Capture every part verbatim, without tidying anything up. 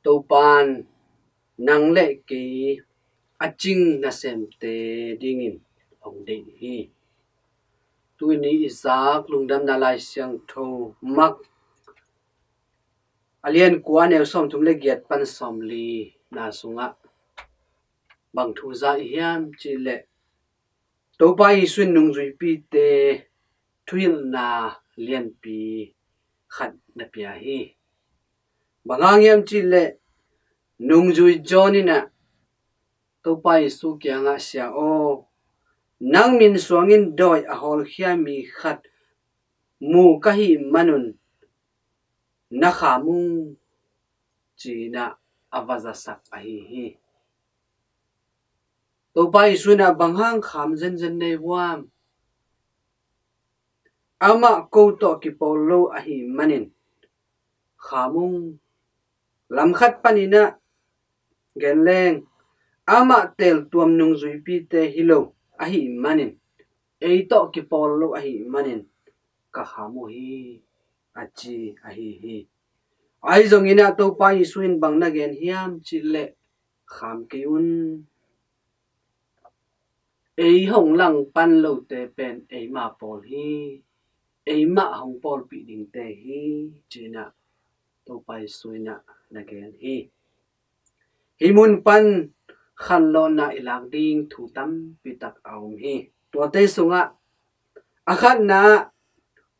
Topan nang le kei a cing nasemte dingin hong deih hi. Tuni i zak lungdamna Lai Siangtho Mak a lian kua, neu sawmthum le giat pan sawmli na sungah bang thu za i hiam cihleh, Topa Jesuh in nungzuipite thuhilhna lianpi khat na pia hi. Bang hang hiam cihleh, nungzui John in ah Topa Jesuh kiangah, "Sia aw, nang min suangin dawi a hawlkhia mi khat mu ka hih manun na kham ung," ci-in ah a va zasak ahi hi. Topa Jesuh in ah bang hang kham zenzen nei vuam? Amah ko tawh kipawl lo ahih manin kham ung. Lamkhat panin ah gen leng, amah teltuam nungzuipite hi lo ahih manin, ei tawh kipawl lo ahih manin ka kham uh hi, a ci ahi hi. Ahi zongin ah Topa Jesuh in bang na gen hiam cihleh, kham kei un. Ei hong langpan lote pen eimah pawl hi, eimah hong pawlpih dingte hi, ci-in ah Topa Jesuh in ah na gen hi. Hih mun pan khanlawhna i lak ding thu tampi tak a om hi. Tuate sungah a khatna ah,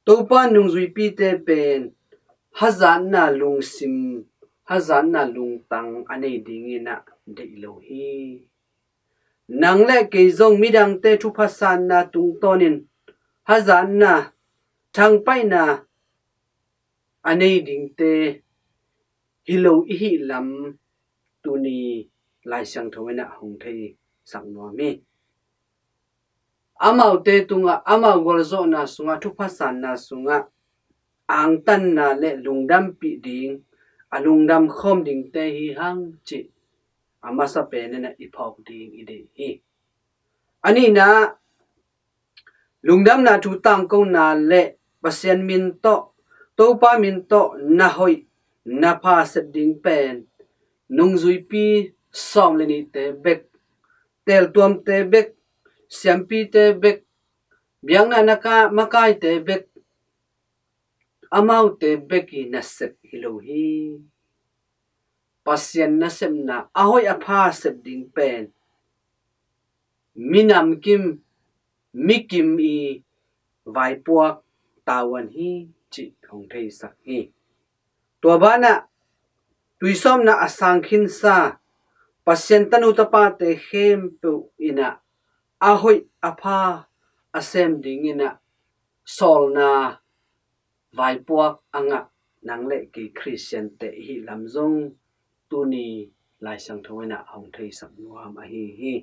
Topa nungzuipite pen hazatna lungsim, hazatna lungtang a nei dingin ah deih lo hi. Nang le kei zong midangte thupha sanna tungtawnin hazatna, thangpaihna a nei dingte hi lo i hih lam tuni Lai Siangtho in ah hong theisak nuam hi. Amaute tungah, amau gualzawhna sungah, thupha sanna sungah angtanna le lungdampih ding, a lungdam khawm dingte hi hang cih a masa penin ah i phawk ding i deih hi. A nihna, lungdamna thu tangkona le Pasian min tawh, Topa min tawh na hoih na pha sep ding pen nungzuipi sawm le nihte bek, teltuamte bek, siampite bek, biakna na ka, makaite bek, amaute bek i nasep hi lo hi. Pasian nasepna, a hoih a pha sep ding pen minam kim, mi kim i vaipuak tavuan hi cih hong theisak hi. Tua banah tuisawpna a sang khinsa Pasian tanu tapate khempeuh in ah a hoih a pha a sem dingin ah sawlna vaipuak a ngah nang le kei Khristiante i hih lam zong tuni Lai Siangtho in ah hong theisak nuam ahi hi.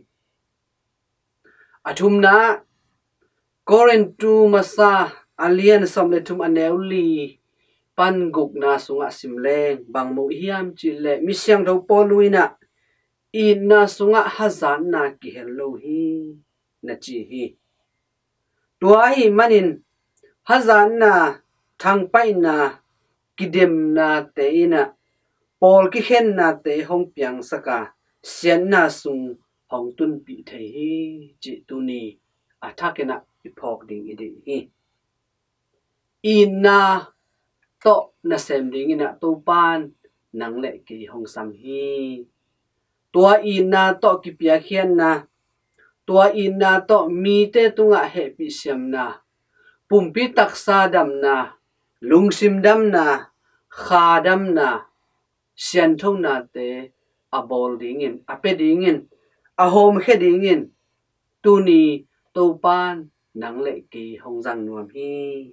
A thumna, Korintu masa a lian sawm le thum, a neu li pan gukna sungah sim leng bang mu i hiam cihleh, mi siangtho Paul in ah itna sungah hazatna kihel lo hi, na ci hi. Tua ahih manin hazatna, thangpaihna, kidemnate in ah pawl kikhennate hong piangsak a, siatna sung hong tunpih thei hi cih tuni a thakin ah i phawk ding i deih hi. Itna tawh nasem dingin ah Topan nang le kei hong sam hi. Tua itna tawh kipiakkhiatna, tua itna tawh mite tungah hehpih siamna, pumpi taksa damna, lungsim damna, kha damna, sianthonate a bawl dingin, a pia dingin, a hawmkhia dingin tuni Topan nang le kei hong zang nuam hi.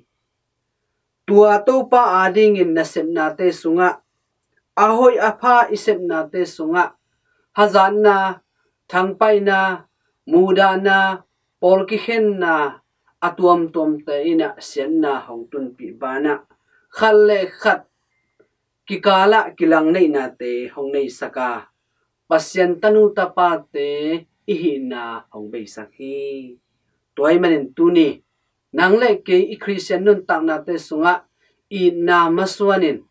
Tua Topa adingin nasepnate sungah, a hoih a pha i sepnate sungah hazatna, thangpaihna, muhdahna, pawl kikhenna a tuamtuamte in ah siatna hong tunpih banah, khat le khat kikalah kilangneihnate hong neisak a, Pasian tanu tapate i hihna hong beisak hi. Tua ahih manin tuni nang le kei i Khristian nuntaknate sungah itna masuanin,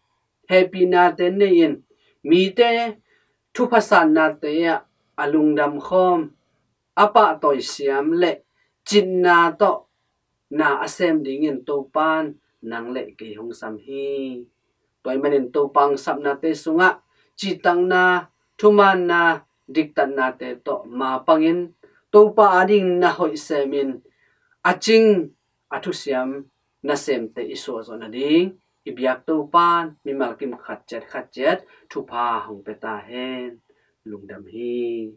hehpihnate nei-in, mite thupha sannate ah a lungdam khawm, a pahtawi siam le citna tawh na a sem dingin Topan nang le kei hong sam hi. Tua ahih manin Topa hong sapnate sungah cihtakna, thumaanna, diktatnate tawh mapangin Topa ading na hoih semin a cing a thusiam nasemte i suah zawh nading i biak Topan mimal kim khat ciat khat ciat thupha hong pia ta hen. Lungdam hi.